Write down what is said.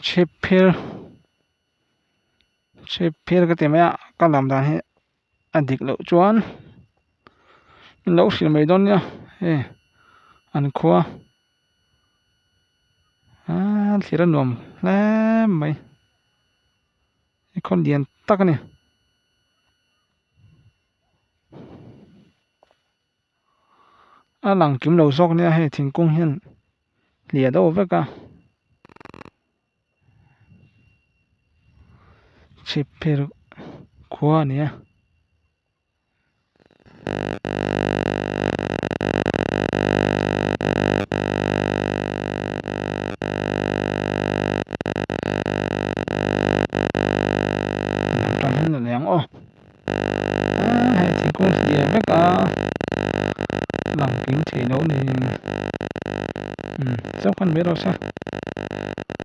Chhip phir chhip phir ka ti mai a ka lam dan hi a dik loh chuan min lo hrilh mai dawn nia hei an khua aaa thlir a nuam hle mai i khaw lian tak a ni. A lang kim lo zawk nia hei thingkung hian hliah deuh vek a chhip phir khua a ni a. Aaa hei thingkung hliah vek a lang kim theih loh ni umm chauh khan mai rawh se.